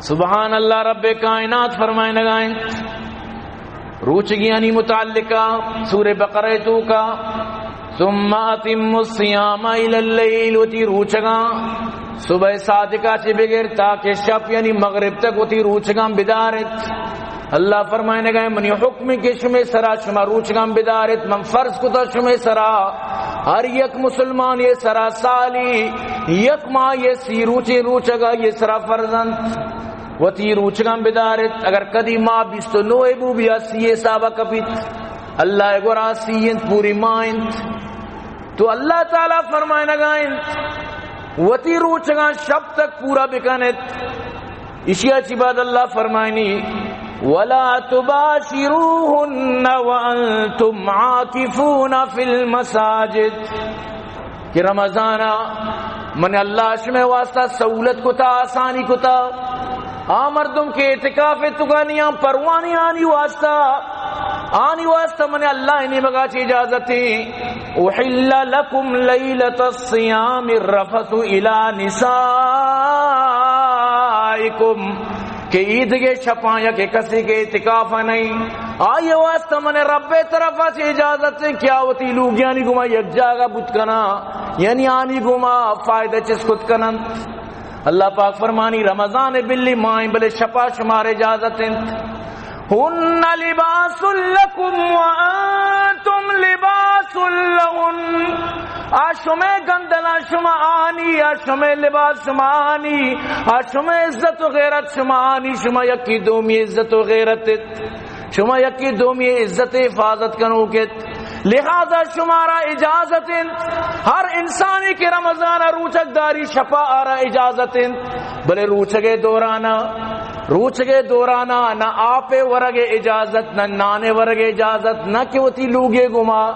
سبحان اللہ، رب کائنات فرمائنگا انت، روچگیانی متعلقہ سورہ بقرہ توکا، ثم اتم الصیام الی اللیل، وتی روچگاں صبح صادقہ چہ بگر تاکہ شپ یعنی مغرب تک وتی روچگاں بدارت۔ اللہ فرمائنگا، منی حکم کہ شمے سرا شما روچگاں بدارت، من فرض کتا شمے سرا، ہر یک مسلمان یہ سرا سالی یک ماہ یہ سی روچے روچگا یہ سرا فرض انت۔ وتی روچگاں بدارت، اگر کدی ماہ بیست و نو بو بیا سی حسابا کپیت، اللہ گورا سی انت، پوری ماہ انت۔ تو اللہ تعالی فرمائنگا انت، وتی روچگاں شپ تک پورا بکنت۔ اشیا چی بعد اللہ فرمائنی، ولا تباشروهن وانتم عاکفون فی المساجد، کہ رمضان من اللہ شمے واسطہ سہولت کتا، آسانی کتا، آ مردم کہ اعتکاف توکا نیاں، پروانی آنی واسطہ، آنی واسطہ من اللہ نیمگا چی اجازت ہیں۔ احل لکم لیلۃ الصیام الرفث الی نسائکم، کہ عید کے شپاں یا کہ کسی کے اعتکاف نہیں، آئیے واسطہ من رب طرف سے اجازت ہے، کیا وتی لوگیانی گما یک جاگہ بوت کنا، یعنی آنی گما فائدہ چس کت کنن۔ اللہ پاک فرمانی، رمضان بلی ماہیں بلے شپا شمار اجازت انت۔ هن لباس لكم وأنتم لباس لهن۔ آ شمے گندنا شما آنی، آ شمے لباس شما آنی، آ شمے عزت و غیرت شما آنی، شما یکی دومی عزت و غیرت ات۔ شما یکی دومی عزت حفاظت کنوک ات۔ لہذا شمارا اجازت انت، ہر انسانی کہ رمضان روچگ داری شپا آرا اجازت انت، بلے روچگے دورانا، روچگے دورانا نہ آپے ورگے اجازت، نہ نانے ورگے اجازت، نہ کہ وتی لوگے گما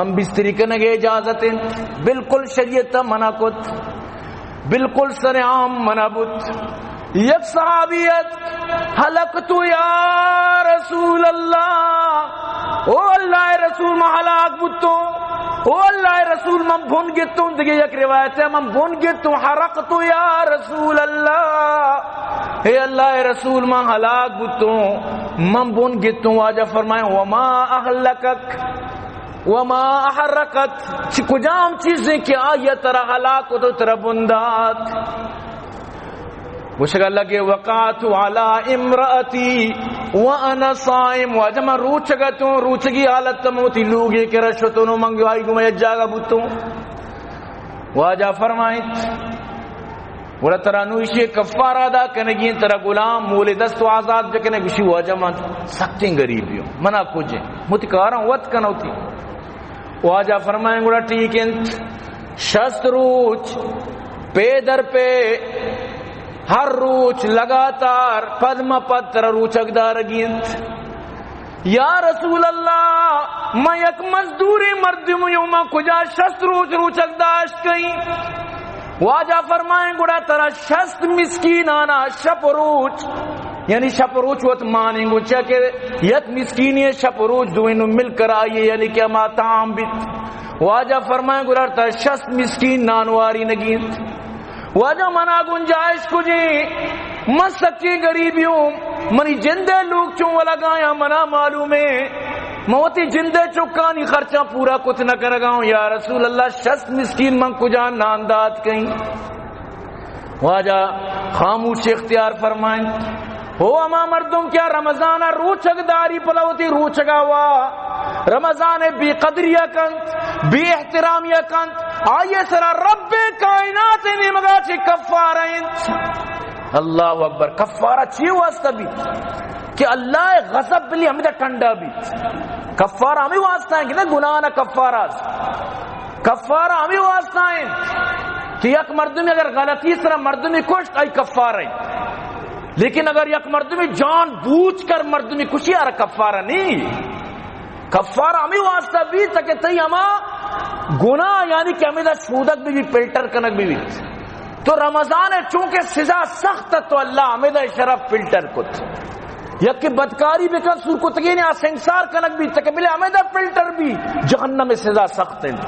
ہم بستری کنگے اجازت انت۔ بالکل شریعت منع کت۔ بالکل سر عام منع بوت۔ یک صحابی ات، هلکت یا رسول اللہ، او اللہ رسول من ہلاک بوتوں، او اللہ رسول من بن گتوں، دگہ یک روایت ہے من بن گتوں، حرقت یا رسول اللہ، اے اللہ رسول من ہلاک بوتوں، من بن گتوں۔ واجہ فرمائیں، وما اہلکک وما احرقک، چی کجام چیزیں کہ آئی ترا ہلاک کت و ترا بندات؟ گوشگا لگے، وقعت علی امرأتی وانا صائم، واجہ من روچگا توں، روچگی حالت تم وتی لوگے کرا شتوں، من آئی گما یک جاگہ بوتوں۔ واجہ فرمائیت، گڑا ترا نو ایشی کفارہ ادا کنگی انت، ترا غلام مول دست و آزاد بکنے۔ گوشی، واجہ من سختیں غریبی ہوں، منا کجے، متی کاراں وت کنوتی۔ واجہ فرمائیں، گڑا ٹھیک انت، شست روچ پے در پے، ہر روچ لگاتار پد ما پد ترا روچگ دارگی انت۔ یا رسول اللہ، من یک مزدوریں مردمے اوں، من کجا شست روچ روچگ داشت کئیں؟ واجہ فرمائیں، گڑا ترا شست مسکینانا شپ و روچ، یعنی شپ و روچ وت مانیں گوں، چیا کہ یک مسکینے شپ و روچ دوئینوں مل کر آئیے، یعنی کہ ہما طعام بیت۔ واجہ فرمائیں، گڑا ترا شست مسکین نانواری نگی انت۔ واجہ منا گنجائش کجیں، من سکیں غریبی ہوں، منی جندے لوگ چون ولگایاں منا معلومیں، من وتی جندے چکانی خرچاں پورا کت نہ کنگا ہوں۔ یا رسول اللہ، شست مسکین من کجا نان دات کئیں؟ واجہ خاموشی اختیار فرمائیں۔ ہو ہما مردم کہ رمضان روچگ داری پدا وتی روچگا وا رمضان بے قدری کنت، بے احترامی کنت، آئی سرا رب کائنات نیمگا چی کفارہ انت۔ اللہ اکبر۔ کفارہ چی واسطہ بیت؟ کہ اللہ غضب بلی ہمدا ٹنڈا بیت۔ کفارہ ہمیں واسطہ ہیں کہ نہ گناہ نہ کفارہ۔ کفارہ ہمیں واسطہ ہیں کہ یک مردمی اگر غلطی سرا مردمی کشت، آئی کفارہ ہے۔ لیکن اگر یک مردمی جان بوجھ کر مردمی کشی، آرا کفارہ نہیں۔ کفارہ ہمیں واسطہ بیت کہ تئی ہما گناہ، یعنی کہ ہمیں دا شودک بھی، بھی فلٹر کنک بھی، بھی۔ تو رمضان ہے، چونکہ سزا سخت ہے، تو اللہ ہمیں دا شرف فلٹر کت۔ یکے بدکاری بکن، سور کتگین آ سنگسار کنگ بیت، تاکہ بلے ہمیدا فلٹر بی، جہنم سزا سخت انت۔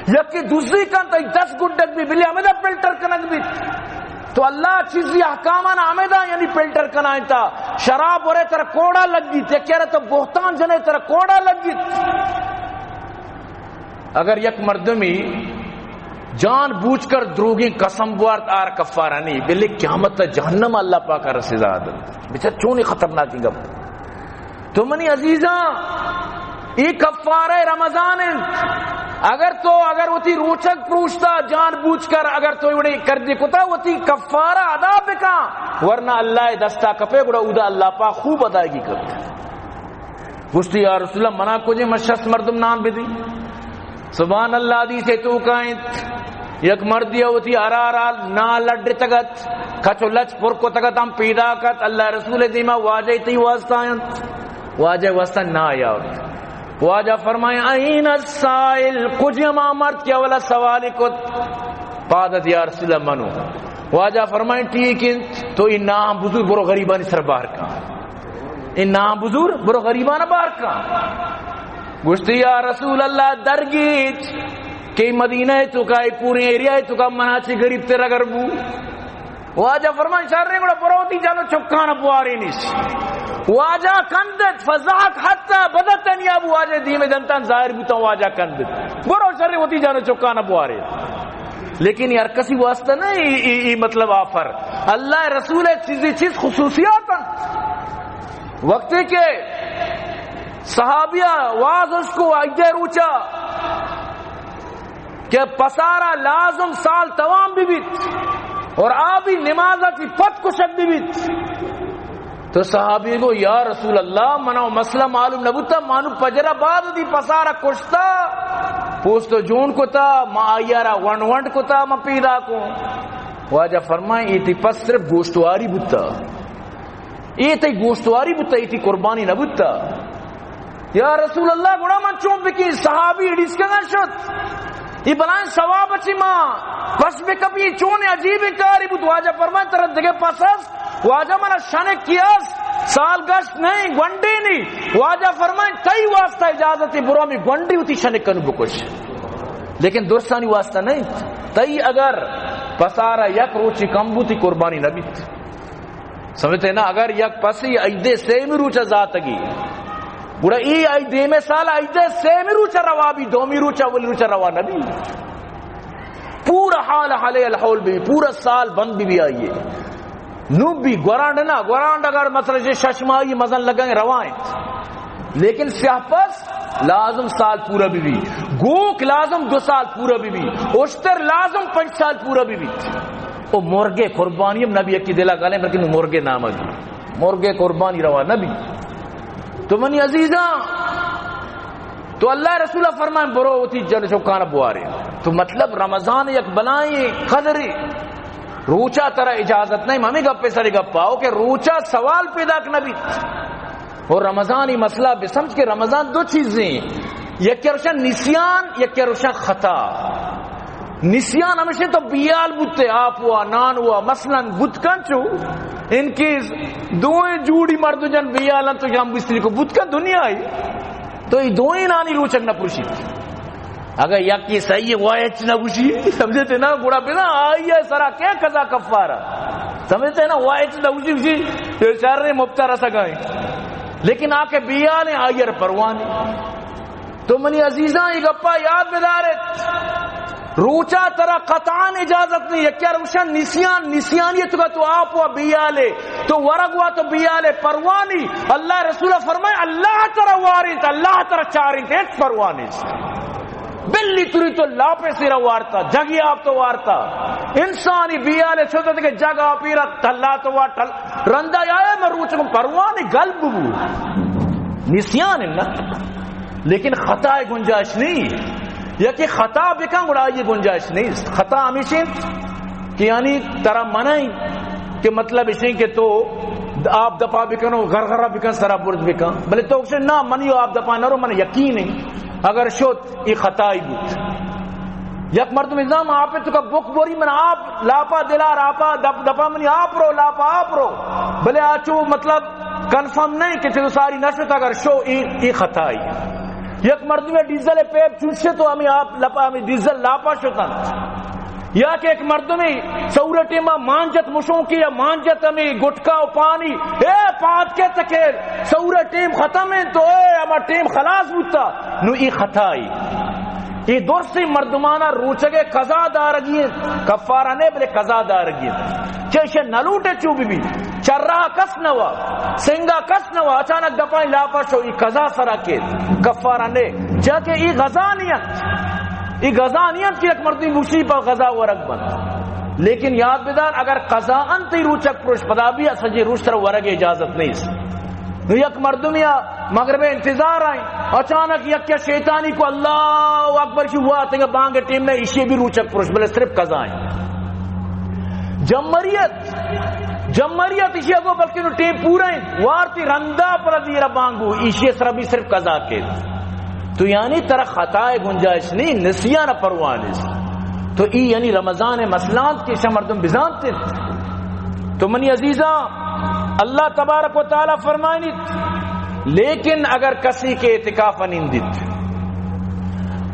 یکے دزی کن، تئی دست گڈگ بی، بلے ہمیدا فلٹر کنگ بیت۔ تو اللہ چیزی احکاماں ہمیدا یعنی فلٹر کنائیں تا، شراب ورے تر کوڑا لگیت، یکے را تو بہتان جنے تر کوڑا لگیت۔ اگر یک مردمی جان بوجھ کر دروگیں قسم بوارت، آر کفارہ نہیں، بلے قیامت تا جہنم اللہ پاک رسیداد۔ بچار چونی خطرناکی گپ۔ تو منی عزیزاں، اے کفارہ رمضان انت۔ اگر تو، اگر وتی روچگ پروشتا جان بوجھ کر، اگر تو وڑے کردی کتا، وتی کفارہ ادا بکا، ورنہ اللہ دستا کپے، گڑا اودا اللہ پاک خوب ادائیگی کرتا۔ گوشتی، یا رسول اللہ، منا کجے من شست مردم نان بدی؟ سبحان اللہ، حدیث توکا انت، یک مردی وتی ہرارا نان لڈتگت، کچ و لچ پر کتگت، ہم پیدا کت، اللہ رسول دیما، واجہ تئی واسطہ انت۔ واجہ واسطہ نہ آیات۔ واجہ فرمائے، این السائل، کجے ہما مرد کہ اولا سوال کت؟ پادت، یا رسول اللہ، منو۔ واجہ فرمائے، ٹھیک انت، تو اے نان بزور، برو غریبانی سر بار کن۔ اے نان بزور، برو غریبانا بار کن۔ گوشتی، یا رسول اللہ، درگیج کہ مدینہ توکا، اے پورے ایریا توکا منا چی غریب تر اگر بو۔ واجہ فرمائے، شریں، گڑا برو وتی جن و چکانا بوارینیش۔ واجہ کندت، فضحک حتی بدت ثیابہ، واجہ دیم دنتان ظاہر بوتاں، واجہ کندت۔ برو شریں، وتی جن و چکانا بوارے۔ لیکن ہر کسی واسطہ نہ اے، اے، اے مطلب آفر۔ اللہ رسول چیزی چیز خصوصیات انت۔ وقتی کہ صحابیہ واز اس کو عید روچا کہ پسارا لازم سال توام بہ بیت اور آ بھی نماز ءَ چہ پد کشگ بہ بیت۔ تو صحابی گو، یا رسول اللہ، منا مسئلہ معلوم نہ بوتا، مانو پجرا بعد دی پسارا کشتا، پوست و جون کتا، ما آئیارا ونڈ ونڈ کتا، ما پیدا کو۔ واجہ فرمائیں، ایتی پس صرف گوشتواری بوتا۔ اے تئی گوشتواری بوتا، اے تئی قربانی نہ بوتا۔ یا رسول اللہ، گڑا من چون بکی؟ صحابی ڈیسکگا شت۔ اے بلائیں ثواب چی ما پس بکپی، چون عجیب کاری بوت۔ واجہ فرمائے، ترا دگہ پس است؟ واجہ، منا شنک کی است، سال گشت نہیں، گونڈے نہیں۔ واجہ فرمائے، تئی واسطہ اجازت، برو ہمے گونڈے وتی شنک کنو بکش، لیکن درسانی واسطہ نہیں۔ تئی اگر پسارا یک روچی کم بوتی، قربانی نہ بیت۔ سمجھتے نا؟ اگر یک پسی عید سیمی روچ زاتگی، گڑا ای عید دیمے سال عید سیمی روچ روا بی، دومی روچ، اولی روچ روا نبی۔ پورا حال حال الحول بی، پورا سال بند بی، بی آئیے۔ نو بی گورانڈ نا، گورانڈ اگر مثلا شش ماہی مزن لگائیں، روائیں۔ لیکن سیاہ پس لازم سال پورا بہ بی، گوک لازم دو سال پورا بہ بی، اشتر لازم پنچ سال پورا بہ بی۔ او مرگے قربانی ہم نبی کی دلا گالیں، بلکہ نو مرگے نام دی، مرگے قربانی روا نبی۔ تو منی عزیزاں، تو اللہ رسول فرمائیں، برو وتی جن چکان بوارے۔ تو مطلب رمضان یک بلائیں قدرے، روچا ترا اجازت نہیں۔ ہمیں گپے سرے گپا ہو کہ روچا سوال پیدا نبی۔ اور رمضانی مسئلہ بہ سمجھ کہ رمضان دو چیزیں، یکے روشن نسیان، یکے روشن خطا۔ نسیان ہمیشہ تو بیال بوتے، آپ ہوا، نان ہوا، مثلاً بوت کن چو، ان کے دوئیں جوڑی مرد جن بیال تو جام بستری کو بوت کن دنیا ہی، تو یہ دوئیں نانی روچک نہ پروشی۔ اگر یکی صحیح ہے، وہ ہچ نہ گوشی، سمجھتے نا، گڑا بنا آئی ہے سرا کیا قضا کفارہ، سمجھتے نا، وہ ہچ نہ گوشی، گوشی، یہ شر مبتر سگائیں۔ لیکن آ کہ بیال ہیں، آئی ہر پرواہ نہیں۔ تو منی عزیزاں، یہ گپا یاد بدارت، روچا ترا قطعاً اجازت نہیں۔ یکیا روشن نسیان، نسیان یہ تو تو آپ و بیالے، تو ورگ و تو بیالے، پرواہ نہیں۔ اللہ رسول فرمائے، اللہ ترا وارت، اللہ ترا چارت، ایک پرواہ نہیں۔ بلی تری تو لاپے سیرا وارتا، جگی آپ تو وارتا۔ انسانی بیالے چھوٹے کہ جگ آپی را ٹلا تو وار ٹل-، رندا آیا میں روچ کو پرواہ نہیں، گل بو۔ نسیان ہے نا، لیکن خطا گنجائش نہیں۔ یا کہ خطا بکن گڑا یہ گنجائش نہیں۔ خطا ہمیشہ کہ یعنی ترا منع کہ مطلب اشیں کہ تو آپ دپا بکنو، غرغرہ بکن، سرا برز بکن، بلے تو گوشے نا، منی آپ دپا نہ رو، من یقین ہے۔ اگر شد، یہ خطائی بود۔ یک مردم نظام آپ تو کا بک بوری، من آپ لاپا دلار آپا دپ-، دپا منی آپ رو، لاپا آپ رو، بلے آچو مطلب کنفرم نہیں کہ چلو ساری نہ شد، اگر شو، یہ، یہ خطائی۔ یک مردم ڈیزل پیپ چوشے تو ہمیں آپ لپا، ہمیں ڈیزل لاپا شتن۔ یا کہ یک مردمے سحور ٹیما مانجت مشونکی یا مانجت ہمے گٹکا و پانی، اے پاد کئیت کہ سحور ٹیم ختم انت تو اے ہما ٹیم خلاص بوتا، نو ای خطائی۔ ای درسیں مردمانا روچگے قضا دارگی انت، کفارہ نہ بلے قضا دارگی انت۔ چہ ایشی نہ لوٹے چو بہ بی، چرا کس نہ وا، سنگا کس نہ وا، اچانک دپائی لاپا شو، ای قضا سرا کئیت، کفارہ نہ، چیا کہ ای غذا نہ انت۔ ای غذا نہ انت کہ یک مردمی بوشی پہ غذا ورگ بنت۔ لیکن یاد بدار، اگر قضا انت ای روچک پروش، پدا بی سجے روچ ترا ورگ اجازت نیست۔ نو یک مردمی آ مغرب انتظار آئیں، اچانک یک یا شیطانی کو اللہ اکبر شی ہوا، تنگا بانگ ٹیم نہ، ایشی بی روچک پروش، بلے صرف قضا ہیں۔ جمہوریت، جمہوریت ایشی کو بلکہ نو ٹیم پورا ہیں، وارتی رندا پر دیرا بانگو، ایشی سرا بی صرف قضا کئیت۔ تو یعنی ترا خطا گنجائش نہیں، نسیان پرواہ نیست۔ تو ای یعنی رمضان مسئلہ انت کہ ایشا مردم بزانت انت۔ تو منی عزیزاں، اللہ تبارک و تعالی فرمائنیت، لیکن اگر کسی کہ اعتکاف نندیت،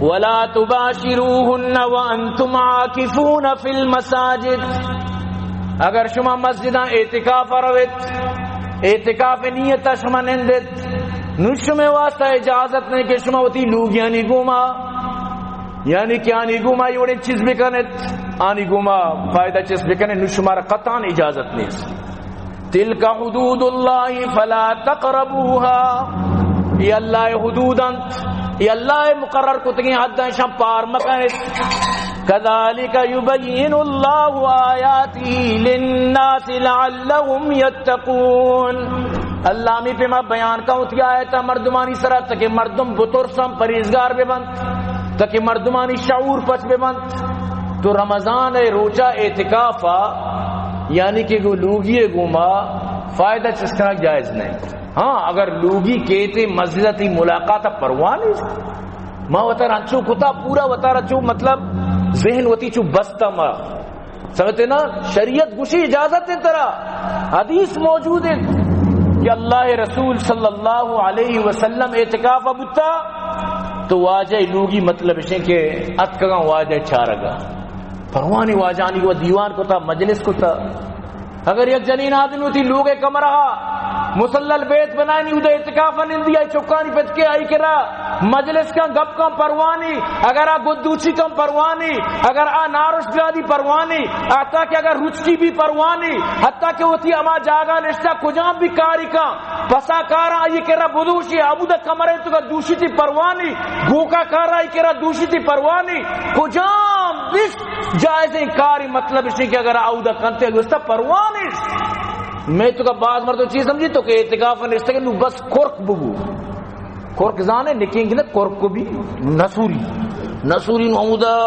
ولا تباشروهن وانتم عاکفون فی المساجد، اگر شما مسجداں اعتکاف روت، اعتکاف نیت شما نندیت، نو شما واسطہ اجازت نہیں کہ شما وتی لوگیانی گوما، یعنی کہ آنی گوما یہ وڑیں چیز بکنت، آنی گوما فائدہ چیز بکنت، نو شمارا قطعاً اجازت نیست۔ تلک حدود اللہ فلا تقربوها، یہ اللہ حدود انت، یہ اللہ مقرر کتگیں حد ہیں، شما پار مکنت۔ کذالک یبین اللہ آیاته للناس لعلهم یتقون۔ اللہ ہمے پیما بیان کن وتی آیتا مردمانی سرا، تاکہ مردم بترسن، پرہیزگار بہ بنت، تاکہ مردمانی شعور پچ بہ بنت۔ تو رمضان ء روچا اعتکافا، یعنی کہ گو لوگی گوما فائدہ چست کنگ جائز نہیں۔ ہاں، اگر لوگی کیتے مسجد تی ملاقات پرواہ نہیں۔ ما وتر انچو کتا پورا وتارا چو مطلب ذہن وتی چو بستا ما سمجھتے نا؟ شریعت گوشی اجازت ہے ترا، حدیث موجود ہے کہ اللہ رسول صلی اللہ علیہ وسلم اعتکاف بوتا تو واجہ لوگی مطلب اشیں کہ اتکگاں واجہ چارگا، پروانی واجہانی کو دیوان کتا، مجلس کتا۔ اگر یک جنین آدمی وتی لوگ کمرہ مصلی البیت بنائنی، ادا اعتکاف نندی، آئی چکانی پتکے آئی کرا مجلس کن، گپ کن، پروانی، اگر آ گدوچی کن پروانی، اگر آ نارش گرادی پروانی، حتی کہ اگر رچکی بی پروانی، حتی کہ وتی ہما جاگہ نشتہ کجام بھی کاری کن، پسا کارا آئی کرا بدوشی، ابودا کمرے تو کا دوشی تی پروانی، گوکا کارا آئی کرا دوشی تی پروانی، کجام بس جائزیں کاری، مطلب اشی کہ اگر آودا کنتے گوستا پروانی۔ میں تو کا بعض مردم چیز سمجھی تو کہ اعتکاف نشتہ کہ نو بس کرک ببو۔ کرک زانے نکیں کہ کرک کو بھی نسوری۔ نسوری نو ہمودا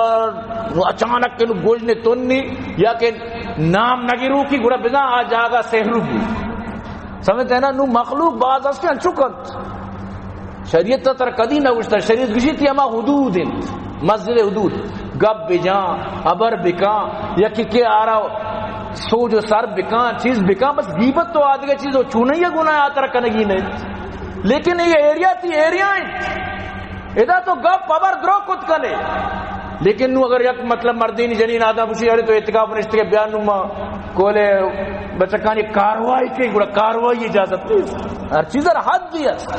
نو اچانک کہ نو گوجنے تنی یا کہ نام نگرو کی گڑا بزاں آ جاگا سہرو بو۔ سمجھتے ہیں نا؟ نو مخلوق بعض ہستے انچو کنت۔ شریعت تر کدی نہ گوشتا، شریعت گوشی تی ہما حدود انت، مسجد حدود۔ گپ بجان، ابر بکان، یکی کے آرا سوج و سر بکان، چیز بکان، بس غیبت تو آدگہ چیز و چونی گناہ آ ترا کنگی نہیں۔ لیکن یہ ایریا تی ایریا انت، ادا تو گپ ابر درو کت کنے۔ لیکن نو اگر یک مطلب مردینی جنین آدم بشی، ارے تو اعتکاف نشتگے، بیا نو ما کولے بچکانی کاروائی کے، گڑا کاروائی اجازت نہیں۔ ہر چیز ہر حد دی است۔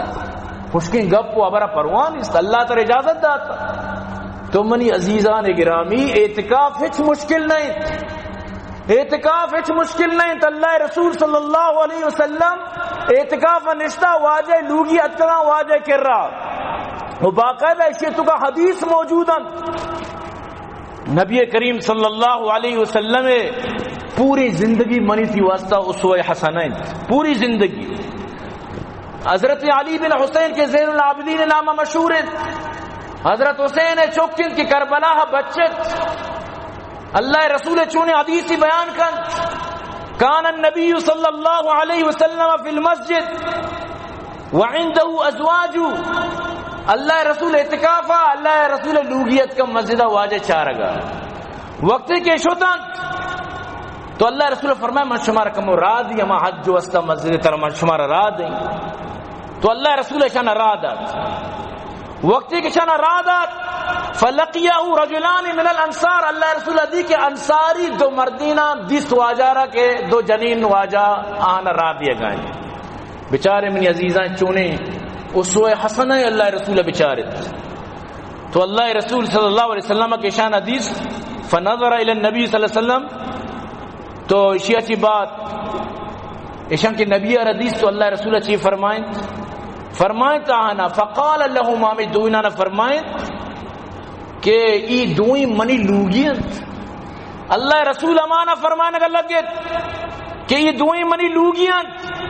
خشکیں گپ و ابر پرواہ نیست، اللہ تر اجازت داتا۔ تو منی عزیزان گرامی، اعتکاف ہچ مشکل نہیں۔ اعتکاف ہچ مشکل نہ انت۔ اللہ رسول صلی اللہ علیہ وسلم اعتکاف نشتہ، واجہ لوگی اتکگاں واجہ کرا، و باقاعدہ اشی تو کا حدیث موجود انت۔ نبی کریم صلی اللہ علیہ وسلم پوری زندگی منی تی واسطہ اسوہ حسنہ انت، پوری زندگی۔ حضرت علی بن حسین کے زین العابدین نامہ مشہور انت۔ حضرت حسین چک انت کہ کربلا بچت۔ اللہ رسول چونیں حدیثی بیان کنت، کان النبی صلی اللہ علیہ وسلم فی المسجد وعنده ازواج۔ اللہ رسول اعتکافا، اللہ رسول لوگی اتکا مسجد واجہ چارگا۔ وقتی کہ شتنت تو اللہ رسول فرمائے، من شمارا کمو راہ دی، ہما حج و استا مسجد تر من شمارا راہ دی۔ تو اللہ رسول اشان راہ دات۔ وقتی کہ شان راہ دات، فلقیہ رجلان من الانصار، اللہ رسول دی کہ انصاری دو مردینا دیست واجہ را کہ دو جنین واجہ آنا راہ دیگائیں۔ بچارے منی عزیزاں، چونیں اسوہ حسنہ اللہ رسول بچارت۔ تو اللہ رسول صلی اللہ علیہ وسلم کہ شان دیست، فنظر الی النبی صلی اللہ علیہ وسلم، تو اشیا چی بات، اشان کہ نبی را دیست تو اللہ رسول چی فرمائنت؟ فرمائنت آہانا، فقال لهما، ہمے دوئینانا فرمائنت کہ ای دوئیں منی لوگی انت۔ اللہ رسول امانا فرمائنگا لگت کہ ای دوئیں منی لوگی انت،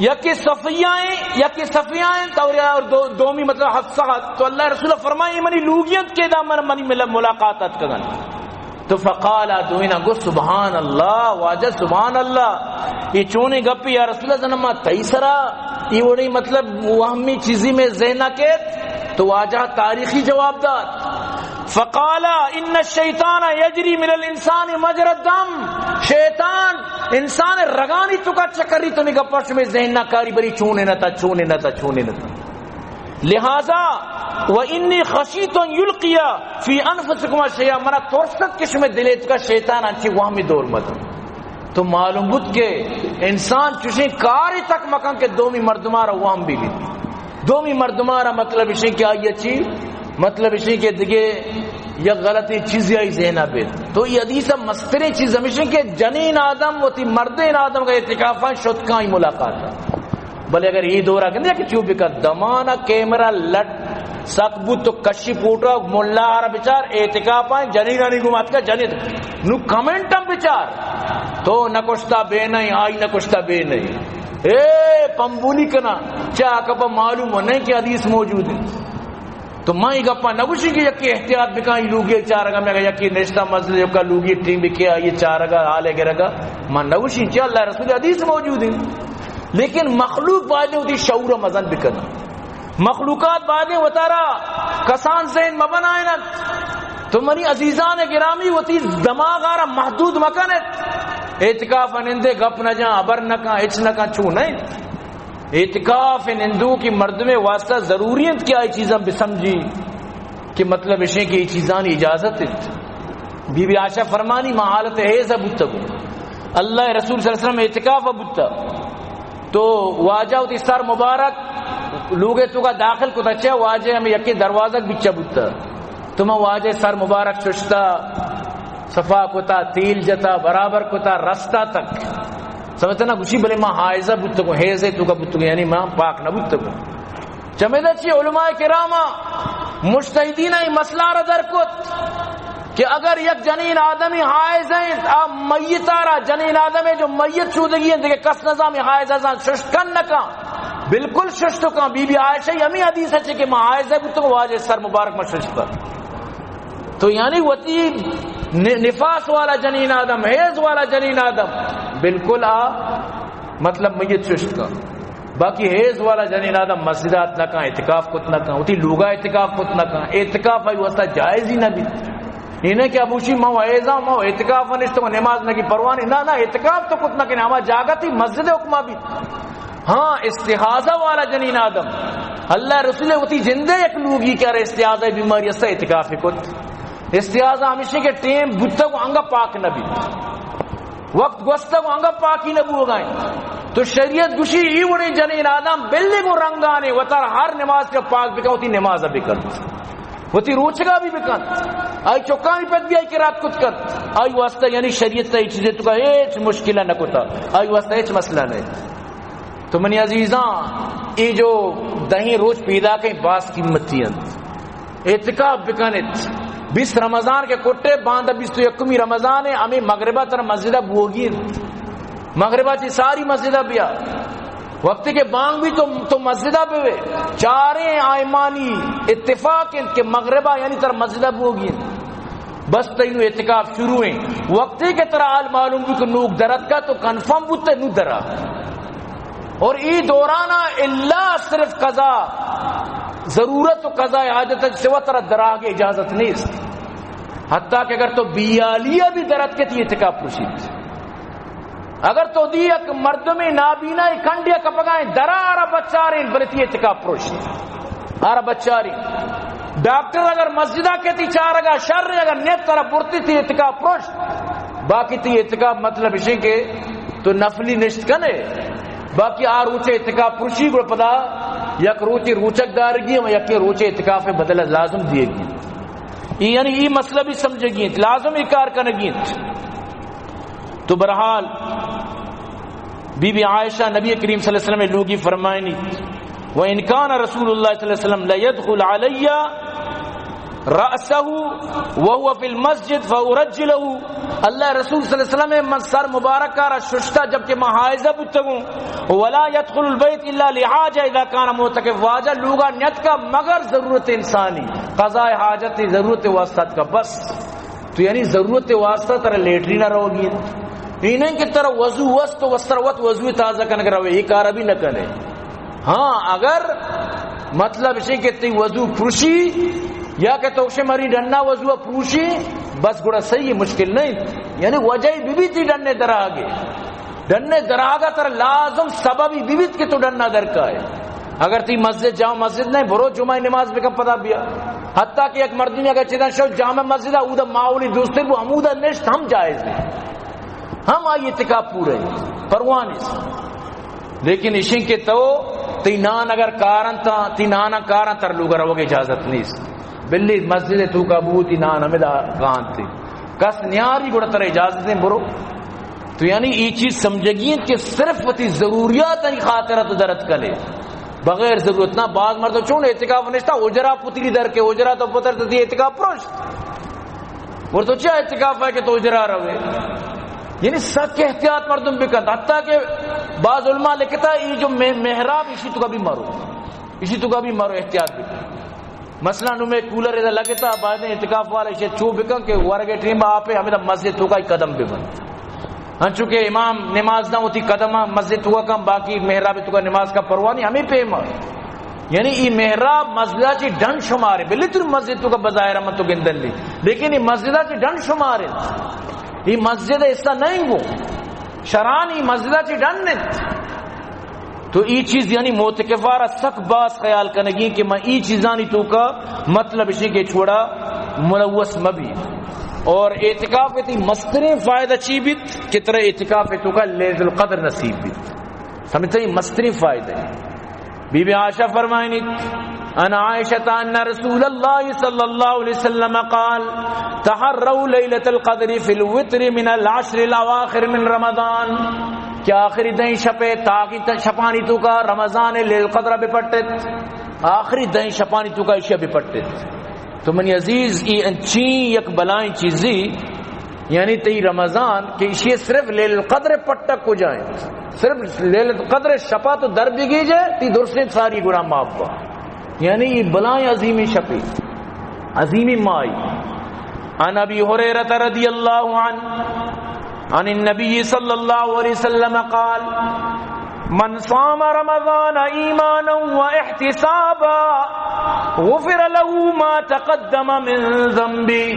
یکے صفیہ ہیں، یکے صفیہ ہیں، اور، اور دو، دومی مطلب حفصہ۔ تو اللہ رسول فرمائے، ای منی لوگی انت کہ دا من، منی مل-، ملاقات اتکگن۔ تو فقال، آ دوئیناں گو، سبحان اللہ، واجہ سبحان اللہ، یہ چونیں گپے یا رسول اللہ، زنما تئی سرا یہ وڑی مطلب وہمی چیزی میں ذہن کیت؟ تو واجہ تاریخی جواب دات۔ فقال، ان الشیطان یجری من الانسان مجرى الدم، شیطان انسان رگانی تو کا چکری، تو نگا پش میں ذہن نہ کاری بری چونے نہ تا، چونے نہ تا، چونے نہ تا۔ لہذا، و انی خشیت ان یلقی فی انفسکما شیئا، منا ترست کہ شمے دلے تو کا شیطان انچی وہمی دور مت۔ تو معلوم بود کہ انسان چوشیں کاری تک مکن کہ دومی مردمارا وہم بھی بیت۔ دومی مردمارا مطلب اشیں کہ آئی چی؟ مطلب اشیں کہ دگے یک غلطی چیزی آئی ذہنا بیت۔ تو یہ حدیث مستریں چیز ہمیشیں کہ جنین آدم وتی مردین آدم کا اعتکافاں شت کائی ملاقات۔ بلے اگر ای دورا گندے کہ چو بکا دمانا کیمرہ لٹ سک بوت تو کشی پوٹا ملا را بچار اعتکاف آئیں جنینانی گمات کا جنین نو کمنٹ ہم بچار تو نکشتا بے نہیں، آئی نکشتا بے نہیں۔ اے پمبولی کنا چا کپا معلوم ہو نہیں کہ حدیث موجود ہے۔ تو ما یہ گپا نگوشی کہ یکی احتیاط بکاں، یہ لوگی چارگا میں اگر یکی نشتہ مسجد یکا لوگی ٹیم بکے آئی چارگا حالے گرگا، ما نگوشی چا اللہ رسول حدیث موجود ہیں۔ لیکن مخلوق باید وتی شعور مزن بکن۔ مخلوقات باید وتارا کسان ذہن مبنائنت۔ تو منی عزیزان گرامی وتی دماغ آرا محدود مکنت۔ اعتکاف نندے گپ نہ جاں، ابر نہ کاں، اچ نہ کاں، چو نہیں۔ اعتکاف نندو کی مردم واسطہ ضروری انت کہ آئی چیزاں بسمجھی کہ مطلب اشیں کہ یہ چیزانی اجازت انت۔ بی بی عائشہ فرمانی، ما حالت حیض بوتگوں، اللہ رسول صلی اللہ علیہ وسلم اعتکاف بوتا۔ تو واجہ وتی سر مبارک لوگے تو کا داخل کتا، چہ واجہ ہمیں یکی دروازگ بچا بوتا۔ تو من واجہ سر مبارک ششتا، صفا کتا، تیل جتا، برابر کتا، رستا تک۔ سمجھتے نا؟ گوشی، بلے ما حائضہ بوتگوں، حیضے تو کا بوتگوں، یعنی ما پاک نہ بوتگوں۔ چمیدا چی علماء کراما مجتہدین ای مسئلہ را در کت کہ اگر یک جنین آدمی حائض ہیں، آ میت آرا، جنین آدمی جو میت شودگی ہیں، دیکھے کس نظام حائض ازان ششت کن نہ کن، بالکل ششت کن۔ بی بی عائشہ ہمیں حدیث ہے کہ ما حائض ہے بوتگوں، واجہ سر مبارک ما ششت کن۔ تو یعنی وتی ن-، نفاس والا جنین آدم، حیض والا جنین آدم، بالکل آ مطلب میت ششت کن۔ باقی حیض والا جنین آدم مسجدات نہ کن، اعتکاف کت نہ کن، وتی لوگا اعتکاف کت نہ کن، اعتکاف آئی واسطہ جائز ہی نہ بیت۔ انہیں کہ ابوشی ما حیضاں، ما اعتکاف نشتوں، نماز نہ کی پروانی، نہ، نہ، اعتکاف تو کت نہ کن، ہما جاگہ تی مسجد حکمہ بیت۔ ہاں، استحاضہ والا جنین آدم، اللہ رسول وتی جندے یک لوگی کہ ارے استحاضہ بیماری است، اعتکاف کت۔ استحاضہ ہمیشہ کہ ٹیم بوتگ و انگا پاک نہ بیت، وقت گوستگ و انگا پاکی نہ بوگائیں۔ تو شریعت گوشی ای وڑیں جنین آدم بلے گو رنگانے وتر ہر نماز کا پاک بکن، وتی نماز بکن، وتی روچگا بھی بکن، آئی چکانی پد بھی آئی کرات کت کن، آئی واسطہ یعنی شریعت تا ای چیزیں تو کا ہیچ مشکل نہ کتا، آئی واسطہ ہیچ مسئلہ نہیں۔ تو منی عزیزاں، اے جو دہیں روچ پیدا کئیں باز قیمتی انت۔ اعتکاف بکنت۔ بیست رمضان کے کٹے، باندا بیست و یکمی رمضان ہے، ہمیں مغربہ تر مسجدہ بوگی انت۔ مغربہ چی ساری مسجدہ بیا۔ وقتی کہ بانگ بھی تو، تو مسجدہ بوے۔ چاریں آئمانی اتفاق انت کہ مغربہ یعنی تر مسجدہ بوگی انت۔ بس تئی نوں اعتکاف شروع ایں۔ وقتی کہ ترا حال معلوم بوت کہ نوک دراتکا تو کنفرم بوت نوں درا۔ اور ای دورانا الا صرف قضا ضرورت و قضاء حاجت سوا ترا دراگ اجازت نیست۔ حتی کہ اگر تو بیالیا بھی دراتکے تئی اعتکاف پروشیت۔ اگر تو دی یک مردمے نابینا کنڈیا کپگائیں درا آرا بچاریں بلے تئی اعتکاف پروشیت۔ آرا بچاری۔ ڈاکٹر اگر مسجدا کہ تئی چارگا شر اگر نیت ترا برتی تئی اعتکاف پرشت، باقی تئی اعتکاف مطلب اشیں کہ تو نفلی نشت کنے، باقی آ روچے اعتکاف پرشی گڑا پدا یک روچے روچک دارگی و یکے روچے اعتکاف بدل لازم دیگی۔ ای یعنی ای مسئلہ بھی سمجھگی انت، لازم ای کار کنگی انت۔ تو بہرحال بی بی عائشہ نبی کریم صلی اللہ علیہ وسلم لوگی فرمائنی، و ان کان رسول اللہ صلی اللہ علیہ وسلم لیدخل علی رأسه وهو فی المسجد فأرجله، اللہ رسول صلی اللہ علیہ وسلم من سر مبارک را ششتا جبکہ ما حائضہ بوتگوں، ولا یدخل البیت الا لحاجہ اذا کان معتکف، واجہ لوگا نیتکا مگر ضرورت انسانی، قضاء حاجت، ضرورت واسطہ کا بس۔ تو یعنی ضرورت واسطہ ترا لیٹرین روگی انت، ای نہیں کہ ترا وضو وست تو وستر وت وضو تازہ کنگ روے، یہ کار بھی نہ کنے۔ ہاں، اگر مطلب اشیں کہ تئی وضو پروشی یا کہ تو شے مری ڈنا وضو پروشی، بس گڑا صحیح، مشکل نہیں۔ یعنی وجہ بی بی تئی ڈنے دراگے، ڈنے دراگا تر لازم سببی بی بیت کہ تو ڈنا درکائے۔ اگر تئی مسجد جامع مسجد نہیں، برو جمعہ نماز بکن پدا بیا۔ حتیٰ کہ یک مردمی اگر چیزاں شو جامع مسجد اودا ماحولی دوستر بو، ہمودا نشت ہم جائز ہے، ہم آئی اعتکاف پورا ہے، پرواہ نہیں۔ لیکن اشیں کہ تو تئی نان اگر کارن تا، تئی نانا کارن تر لوگ روگ اجازت نیست۔ بلی مسجد تو کا بو تئی نان ہمیں دا کانتے۔ کس نیاری گڑا تر اجازت دیں برو۔ تو یعنی ای چیز سمجھگی انت کہ صرف وتی ضروریات انی خاطر تو درت کنے۔ بغیر ضرورت نہ، بعض مردم چون اعتکاف نشتا، اجرا پتری در کے، اجرا تو پتر تو دی اعتکاف پروشت۔ اور تو چیا اعتکاف ہے کہ تو اجرا روے؟ یعنی سک احتیاط مردم بکن۔ حتیٰ کہ بعض علماء لکھتا، یہ جو مح-، محراب، اسی تو کبھی مرو، اسی تو کبھی مرو، احتیاط بکن۔ مثلاً نوں میں کولر ادا لگتا، بعد اعتکاف والے شے چو بکن کہ ورگے ٹیم با آپے ہمیں مسجد تو کا قدم ببن۔ انچو کہ امام نماز داں وتی قدم مسجد تو کا کم، باقی محراب تو کا نماز کا پرواہ نہیں، ہمیں پیما۔ یعنی ای محراب مسجد چی ڈن شمارے، بلے تو مسجد تو کا بظاہر من تو گندن لی، لیکن ای مسجد چی ڈن شمارے، ای مسجد ایسا نہیں گو، شران ای مسجد چی ڈن نہیں۔ تو ای چیز یعنی معتکفا را سک باز خیال کنگی کہ من ای چیزانی تو کا مطلب اشی کہ چھوڑا ملوث مبی۔ اور اعتکاف تی مسترین فائدہ چی بیت کہ ترا اعتکاف تو کا لیلۃ القدر نصیب بیت۔ سمجھتے ہیں؟ مسترین فائدہ ہے۔ بی بی عائشہ فرمائنی، عن عائشة أن رسول الله صلى الله عليه وسلم قال، تحروا ليلة القدر في الوتر من العشر الأواخر من رمضان، کہ آخری دہیں شپے تاکہ ت-، شپانی تو کا رمضان لیل قدر بپٹت، آخری دہیں شپانی تو کا اشیا بپٹت۔ تو منی عزیز، ای انچیں یک بلائیں چیزی، یعنی تئی رمضان کہ اشی صرف لیل قدر پٹک کو جائیں، صرف لیل قدر شپا تو در بگیجے، تی درسیں ساری گناہ معاف با۔ یعنی ای بلائیں عظیمی شپی، عظیمی مائی۔ عن أبي هريرة رضي الله عنه عن النبي صلى الله عليه وسلم قال، من صام رمضان إيمانا واحتسابا غفر له ما تقدم من ذنبه۔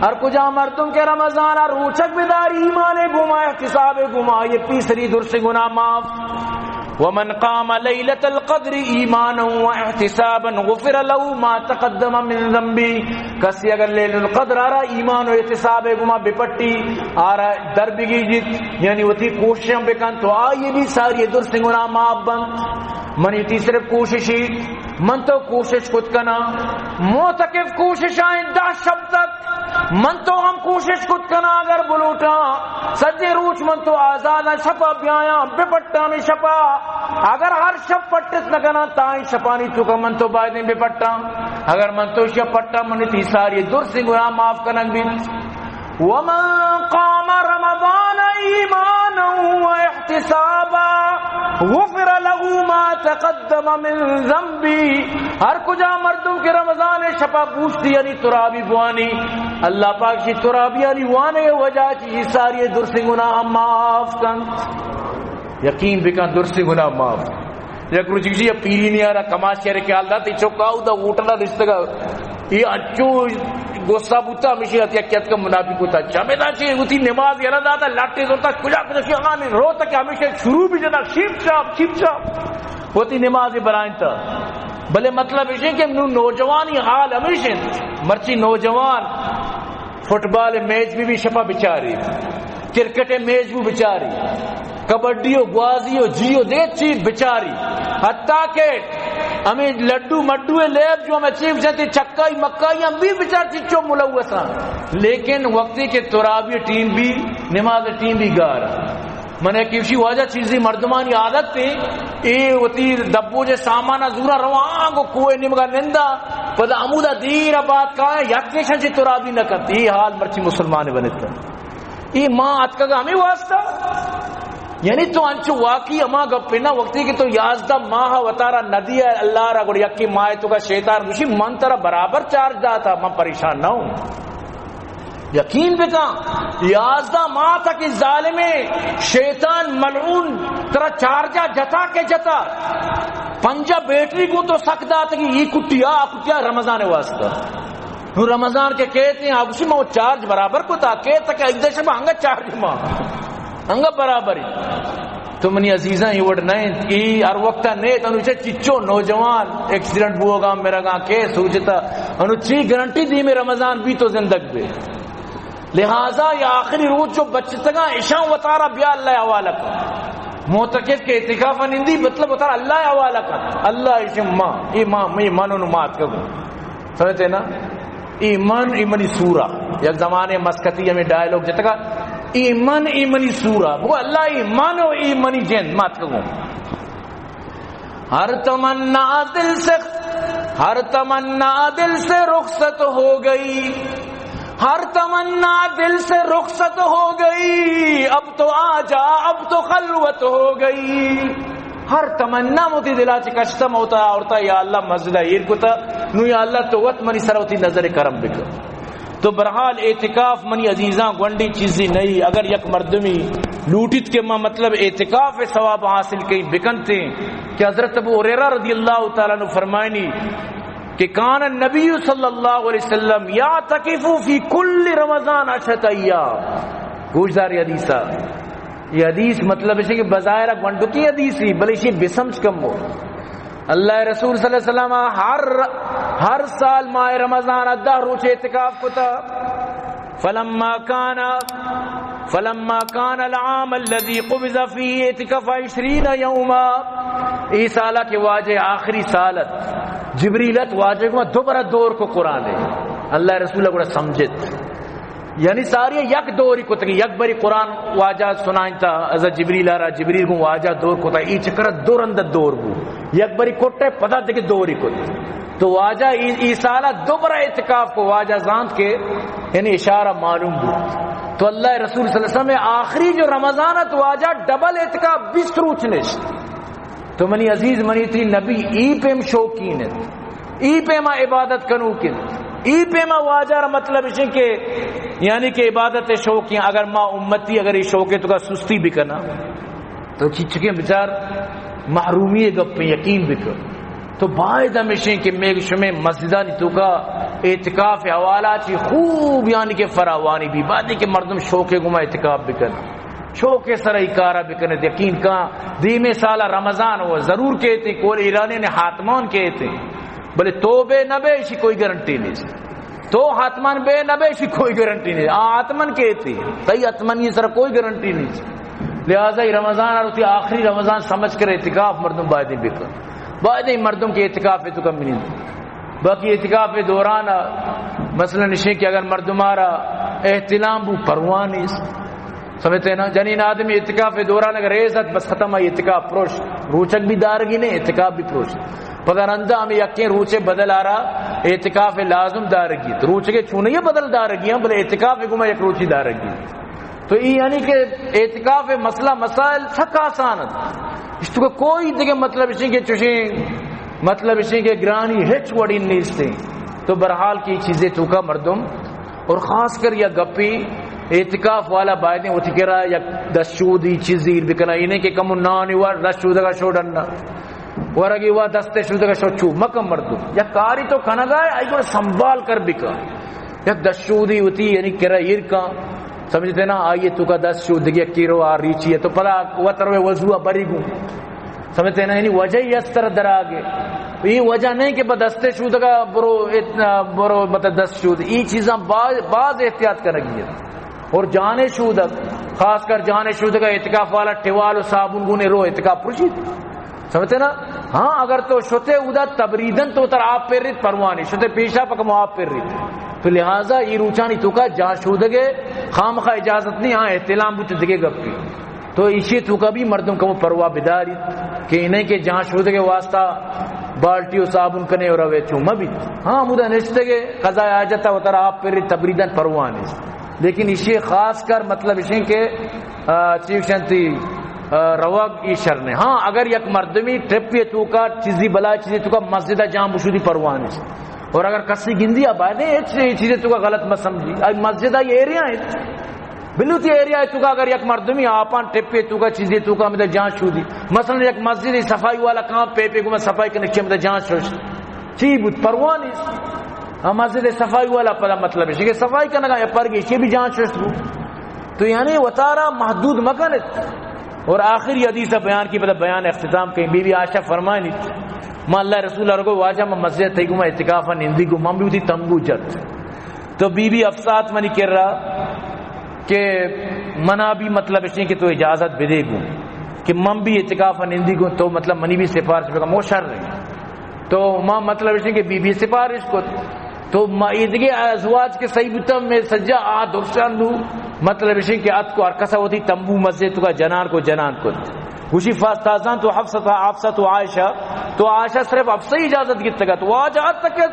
ہر کجا مردم کہ رمضان روچک بداری ایمان گما، احتساب گما، یہ پیسری درس گناہ معاف۔ ومن قام ليلة القدر إيمانا واحتسابا غفر له ما تقدم من ذنبه۔ کسی اگر لیل القدر آرا ایمان و احتساب گما بپٹی، آرا در بگیجیت، یعنی وتی کوششاں بکن، تو آئی بھی ساری درس گناہ معاف بنت۔ منی تی صرف کوششی، من تو کوشش کت کنا، معتکف کوشش آئیں دہ شب تک، من تو ہم کوشش کت کنا، اگر بلوٹاں سجے روچ من تو آزاداں، شپا بیایاں، بپٹاں ہمیں شپا، اگر ہر شپ پٹت نہ کناں، تائیں شپانی تو کا من تو بایدیں بپٹاں، اگر من تو شپ پٹاں، منی تی ساری درس گناہ معاف کنگ بیت۔ ومن قام رمضان إيمانا واحتسابا غفر له ما تقدم من ذنبه۔ ہر کجا مردم کہ رمضان شپا بوشتی یعنی ترابی بوانی، اللہ پاک شی ترابیانی وانے وجہ چی ساری درس گناہ معاف کنت۔ یقین بکن درس گناہ معاف۔ یک روچی گشی، یا پیری نیارا کماش کرے کہ حال داتی چوکا او دا ہوٹل نشتگا۔ یہ اچو غصہ بوتا، ہمیشہ آتی اکی اتکا منافق ہوتا۔ چمے دا چی ہوتی نماز یلا داتا، لٹے زورتا، کجا کجا شی آنے روتا کہ ہمیشہ شروع بھی جنا، شیپ شاپ، شیپ شاپ۔ ہوتی نماز بلائیں تا۔ بلے مطلب ایش انت کہ نوں نوجوانی حال ہمیش انت، مرچی نوجوان فٹبال میچ بی، بی شپا بچاری، کرکٹ میچ بی بچاری، کبڈی و گوازی و جی و دے چی بچاری، حتیٰ کہ ہمیں لڈو مڈو لیب جو ہمیں چی بچار، چکائی مکائی ہم بی بچار، چچو ملوثاں، لیکن وقتی کہ ترابی ٹیم بی، نماز ٹیم بی گار۔ من ءَ کہ ایشی واجہ چیزی مردمانی عادت ایں، اے وتی دبوجے سامان ءَ زورا رواں گوں کوہ نیمگا نندا، پدا ہمودا دیر ءَ بعد کائے، یک ایشاں چہ ترابی نہ کنت۔ اے حال مرچی مسلمان بنت۔ اے ماں اتکگ ہمے واسطہ، یعنی تو انچو واقعی ہما گپ نہ، وقتی کہ تو یازدہ ماہ وتارا ندی ہے اللہ را، گڑ یکی ماہ تو کا شیطان گوشی من ترا برابر چارج داتا، من پریشان نہ ہوں۔ یقین بکن، یازدہ ماہ تک اس ظالم شیطان ملعون ترا چارجا جتا کہ جتا، پنجا بیٹری کو تو سک دات کہ یہ کٹیا، آ کٹیا رمضان واسطہ۔ نوں رمضان کہ کئیت، آ گوشی ما چارج برابر کتا، کئیت کہ ایدہ شب انگا چارج ما، انگا برابر ایں۔ تو منی عزیزاں، اے وڑ نہ انت، اے ہر وقتا نہ انت۔ انو چہ چچو نوجوان ایکسیڈنٹ بوگا مرگا، کے سوچتا؟ انو چی گارنٹی دیمے رمضان بی تو زندگ بے؟ لہذا اے آخری روچ جو بچتگاں، اشاں وتارا بیا اللہ حوالہ کن۔ معتکف کہ اعتکاف نندی، مطلب وتارا اللہ حوالہ کن۔ اللہ ایشی ماں، اے ماں، اے من انو مات کگو۔ سمجھتے نا؟ اے من، اے منی سورا۔ یک زمانے مسکتی ہمیں ڈائیلاگ جتگا، اے من، اے منی سورا۔ بگو اللہ، اے من و اے منی جند، مات کگو۔ ہر تمنا دل سے، ہر تمنا دل سے رخصت ہو گئی، ہر تمنا دل سے رخصت ہو گئی، اب تو آ جا، اب تو خلوت ہو گئی۔ ہر تمنا موتی دلا چہ کشتہ موتا آورتا، یا اللہ مسجد ایر کتا، نو یا اللہ تو وت منی سر وتی نظر کرم بکن۔ تو بہرحال اعتکاف منی عزیزاں گونڈی چیزی نہیں۔ اگر یک مردمی لوٹیت کہ ما مطلب اعتکاف ثواب حاصل کئی بکنتے کہ حضرت ابو ہریرہ رضی اللہ تعالیٰ عنہ فرمائنی کہ کان النبی صلی اللہ علیہ وسلم یعتکف فی کل رمضان عشرۃ ایام۔ گوشدار حدیثہ۔ یہ حدیث مطلب ہے کہ بظاہر گونڈکی حدیث ہی، بلے اسی بسمجھ کم ہو۔ اللہ رسول صلی اللہ علیہ وسلم ہر، ہر سال ماہ رمضان ءَ دہ روچ اعتکاف کتا۔ فلما کان، فلما کان العام الذي قبض فيه اعتكف عشرين يوما۔ اے سالا کہ واجہ آخری سال ات، جبریل ات، واجہ کو دوبارہ دور کو قرآن ہے۔ اللہ رسول گڑا سمجھت۔ یعنی ساری یک دوری کتگی، یک بری قرآن واجہ سنائنتا، از جبریل آرا، جبریل گوں واجہ دور کتا، ای چکر دو رند دور بو، یک بری کٹے پدا دگہ دوری کت۔ تو واجہ ای، ای سالا دوبارہ اعتکاف کو، واجہ زانت کے یعنی اشارہ معلوم بو۔ تو اللہ رسول صلی اللہ علیہ وسلم آخری جو رمضان ات، واجہ ڈبل اعتکاف بیست روچ نشت۔ تو منی عزیز، منی تئی نبی ای پیم شوقین انت، ای پیما عبادت کنوک انت، ای پیما واجہ را مطلب اشیں کہ یعنی کہ عبادت شوقین۔ اگر ما امتی اگر ای شوقے تو کا سستی بکنا تو چچکیں بچار محرومی گپیں، یقین بکن۔ تو باید ہمیشیں کہ میگ شمے مسجدانی تو کا اعتکاف حوالہ چی خوب یعنی کہ فراوانی بی، بعدی کہ مردم شوقے گما اعتکاف بکن۔ شوق سر ای کارا بکنت، یقین کن دیمے سالا رمضان و ضرور کیتے، کول ایرانی نے حاتمان کیتے، بلے تو بے نہ بے، اشی کوئی گارنٹی نیست۔ تو حاتمان بے نہ بے، اشی کوئی گارنٹی نیست۔ آ حاتمان کیتے، تئی حاتمانی سر کوئی گارنٹی نیست۔ لہذا ای رمضان اور تی آخری رمضان سمجھ کر اعتکاف مردم بایدیں بکن، بایدیں مردم کے اعتکاف تو کم نہیں۔ باقی اعتکاف دوران مثلاً نشیں کہ اگر مردمارا احتلام بو، پرواہ نیست۔ سمجھتے ہیں نا؟ جنین آدمی اعتکاف دوران اگر ریز ات، بس ختم، آئی اعتکاف پروش۔ روچک بھی دارگی نے، اعتکاف بھی پروش۔ پدا رندا ہمیں یکیں روچے بدل آرا اعتکاف لازم دارگی۔ تو روچے کے چونے یہ بدل دارگی ہیں، بلے اعتکاف کو میں یک روچی دارگی۔ تو ای یعنی کہ اعتکاف مسئلہ مسائل سک آسان انت۔ اس تو کوئی دگہ مطلب اسی کہ چوشیں مطلب اسی کہ گرانی ہچ وڑی نیستے۔ تو بہرحال کی چیزیں تو کا مردم اور خاص کر یا گپی اعتکاف والا بایدیں وتی کرا یک دست شودی چیزی ایر بکنا، اینیں کہ کمو نانی وار دست شودگا شوڈن نا، ورگی وا دست شودگا شو چو مکم مردم۔ یک کاری تو کنگا ہے، ایگو سنبھال کر بکا۔ یک دست شودی وتی یعنی کرا ایر کا، سمجھتے نا، آئیے تو کا دست شودگی کیرو آ ریچی ہے، تو پدا وتر وے وضو بری گو۔ سمجھتے نا، یعنی وجہ ہی اس طرح دراگے۔ اے وجہ نہیں کہ بہ دست شودگا برو ات-، برو مطلب دست شود۔ اے چیزاں باز، باز احتیاط کنگی ہے۔ اور جان شودگ، خاص کر جان شودگا اعتکاف والا ٹوال و صابن گونے رو اعتکاف پرشید۔ سمجھتے نا؟ ہاں، اگر تو شتے اودا تبریدن تو تر آپ پر ریت پروانی، شتے پیشا پکم آپ پر ریت۔ تو لہذا اے روچانی توکا جان شودگے خامخا اجازت نہیں، ہاں احتلام بوت دگے گپی۔ تو ایشی توکا بھی مردم کمو پرواہ بداریت کہ انہیں کہ جان شودگے واسطہ بالٹی و صابن کنے اور اوے چو مبیت۔ ہاں، ہمودا نشتگے قضاء حاجت و ترا آپ پر تبریدن پرواہ نیست۔ لیکن ایشی خاص کر مطلب اشیں کہ، آ، چی گوشنتی، آ، روگ ای شر نے۔ ہاں، اگر یک مردمی ٹرپی توکا چیزی بلا چیزی توکا مسجد جان بشودی پرواہ نیست۔ اور اگر کسی گندی آ باید ہے، ہچ چیزی توکا غلط مت سمجھی۔ آئی مسجد آئی ایریا ہے۔ بلوتی ایریا توکا اگر یک مردمی آپان ٹپے توکا چیزے توکا ہمدا جان شودی، مثلاً یک مسجد صفائی والا کام پہ پہ گما صفائی کرنے چی ہمدا جان شوش، چی بود پروانی؟ ہم مسجد صفائی والا پدا مطلب ہے کہ صفائی کرنا یا پر گیشے بھی جان شوش بود۔ تو یعنی وتارا محدود مکنت۔ اور آخری حدیث بیان کی، پدا بیان اختتام کہیں۔ بی بی عائشہ فرمائنی، ما اللہ رسول ارگو واجہ ما مسجد تئی گما اعتکافا نندی گو، من بھی تمبو جت۔ تو بی بی حفصہ ات منی کرا کہ منا بھی مطلب اشیں کہ تو اجازت بدے گوں کہ من بھی اعتکاف نندی گوں، تو مطلب منی بھی سفارش بکن، مو شر رہی۔ تو ما مطلب اشیں کہ بی بی سفارش کت۔ تو ما ایدگے ازواج کہ صحیح بوتا، میں سجا آ درشان دو، مطلب اشیں کہ ات کو ہر کسا ہوتی تمبو مسجد کا جنان کو جنان کت۔ گوشی فاستاذنت حفصہ، حفصہ تو عائشہ، تو عائشہ صرف حفصہ اجازت گتگت۔ واجہ اتکت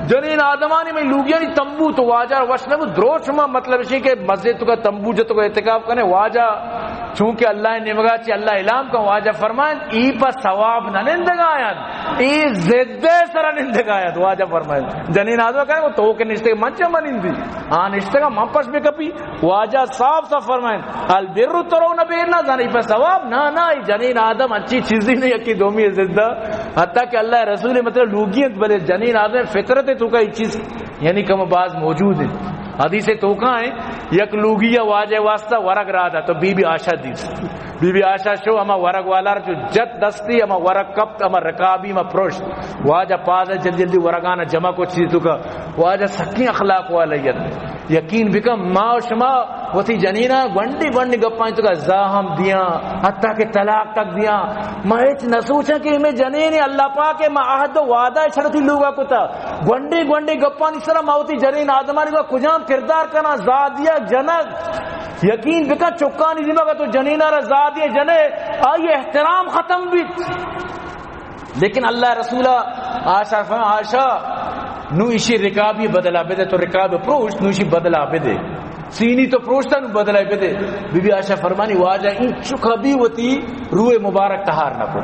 جنین آدمانی میں لوگیانی تمبو تو واجہ وش نبو۔ دروش ما مطلب اشی کہ مسجد تو کا تمبو جتو کا اعتکاف کنے۔ واجہ چونکہ اللہ نیمگا چی اللہ اعلام کا، واجہ فرمائن، ای پا ثواب نہ نندگایت، ای ضد سر نندگایت۔ واجہ فرمائن، جنین آدم کہے، وہ تو کہ نشتے من چا من نندی، آ نشتے کا من پش بکپی۔ واجہ صاف صاف فرمائن، البر ترون به، نہ زانی پہ ثواب، نہ، نہ، اے جنین آدم انچی چیزی نہیں کہ دومی زندہ، حتیٰ کہ اللہ رسول مطلب لوگی انت، بلے جنین آدم فطرت توکا اے چیز یعنی کم باز موجود ہیں۔ حدیث توکا ہیں، یک لوگی واجہ واسطہ ورگ را دا، تو بی بی عائشہ دیس۔ بی بی عائشہ شو ہما ورگ والا جو جت دستی، ہما ورگ کپت، ہما رکابی، ہما پروشت۔ واجہ پاز جلدی جلدی ورگانا جمع کو چیز توکا۔ واجہ سکیں اخلاق والا یت۔ یقین بکن، ما و شما وتی جنینا گونڈی گونڈی گپانی توکا زاہم دیاں، حتیٰ کہ طلاق تک دیاں۔ ما ہچ نہ سوچاں کہ ہمیں جنین اللہ پاک ہے، ما عہد و وعدہ شرطی لوگا کتا۔ گونڈی گونڈی گپانی سرا ما وتی جنین آدمانی توکا کجام کردار کنا، زادیا جنگ۔ یقین بکن، چکانی دیما تو جنینا را زادیا جنے، آئی احترام ختم بیت۔ لیکن اللہ رسول عائشہ فرمان، عائشہ، نو ایشی رکابی بدلا بدے، تو رکاب پروشت، نو ایشی بدلا بدے۔ سینی تو پروشتا، نو بدلا بدے۔ بی بی عائشہ فرمانی، واجہ این چکا بھی وتی روح مبارک تہار نہ کو۔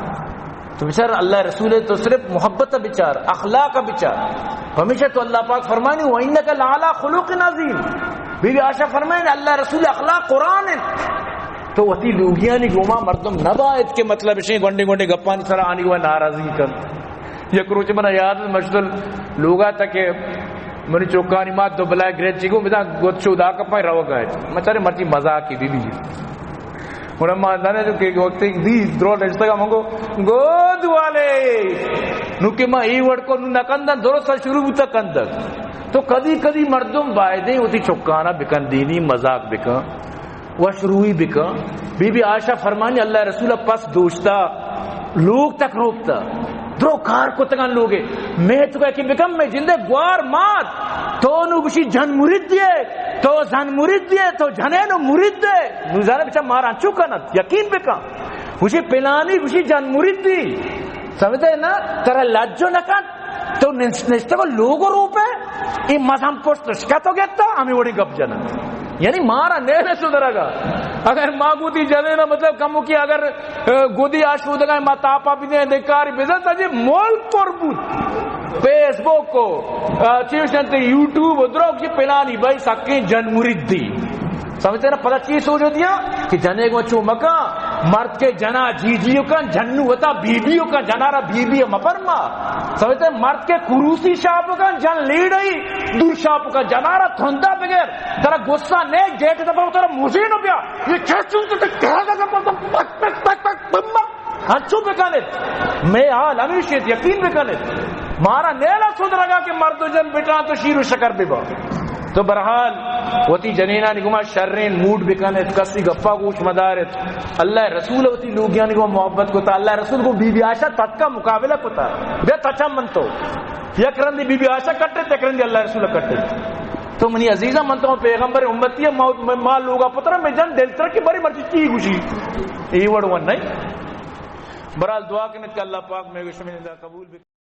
تو بچار اللہ رسول تو صرف محبت بچار، اخلاق بچار۔ ہمیشہ تو اللہ پاک فرمانی، وَإِنَّكَ لَعَلَىٰ خُلُقٍ عَظِيمٍ۔ بی بی عائشہ فرمائیں، اللہ رسول اخلاق قرآن ہے۔ تو وتی لوگیانی گوما مردم نہ باید کہ مطلب اشیں گونڈے گونڈے گپانی سرا آنی گوما ناراضی کن۔ یک روچ منا یاد مشتل لوگا تک منی چوکانی مات دو بلائے گریچی گو، بدا گوت شو دا کپائیں روگا ہے۔ مچارے مرچی مزاقی بی بی۔ گڑا ما زانے جو کہ وقت دی درو نشتگا منگو گود والے۔ نو کہ ما ای وڑ کو نو نکندن، درست شروع بوتا کندن۔ تو کدی کدی مردم بایدیں وتی چکانا بکن دینی مزاق بکن، وش روی بکن۔ بی بی عائشہ فرمانی، اللہ رسول پس دوشتا، لوگ تک روکتا، درو کار کتگان لوگے۔ میں تو کہ بکن، میں جندے گوار مات، تو نو گوشی جن مرید دیے، تو زن مرید دیے، تو جنے نو مرید دے۔ نو زانے بچا مارا انچو کنت، یقین بکن۔ گوشی پلانی گوشی جن مرید دی۔ سمجھتے نا؟ ترا لجو نکن۔ تو نش-، نشتگو لوگو روپے، ای مزن پشت شکتو گتا، ہمیں وڑی گپ جنن۔ یعنی مارا نیرے سدرگا۔ اگر ما گودی جنے نا، مطلب کمو کی اگر، اے، گودی آشودگا ما تاپا بھی دیں، دکاری بزن سجے ملک پر بود۔ فیس بک کو، آ، چیز انت یوٹیوب و دروگ چی پلانی بھائی سکیں جن مرید دی۔ سمجھتے نا؟ پدا چی سوچ دیا کہ جنے گو چو مکا، مرد کے جنا جی جی کن، جنو وتا بی بی کن، جنارا بی بی مپرما۔ سمجھتے؟ مرد کے کروسی شاپ کن، جن لیڑی دور شاپ کن، جنارا تھندا بغیر۔ ترا غصہ نے گیٹ دبا، ترا مزے نہ بیا۔ یہ کیا چون تو کہا لگا، پک، پک، پک، پک، پک، پک۔ ہنچو بکنت، مئے حال ہمیش انت، یقین بکنت۔ مارا نیلا سدرگا کہ مرد و جن بٹاں تو شیر و شکر ببا۔ تو بہرحال وتی جنینانی گما شرین موڈ بکنت، کسی گپا گوش مدارت۔ اللہ رسول وتی لوگیانی گما محبت کتا، اللہ رسول گو بی بی عائشہ تتکا مقابلہ کتا، بیا تچا من تو۔ یک رندی بی بی عائشہ کٹت، یک رندی اللہ رسول کٹت۔ تو منی عزیزاں، من تو پیغمبر امتی، ما، ما لوگا پترا میں جن دل تر کہ بری مرچی چی گوشی۔ اے وڑ ون نہیں۔ بہرحال دعا کنت کہ اللہ پاک میں شمے ندا قبول بکن۔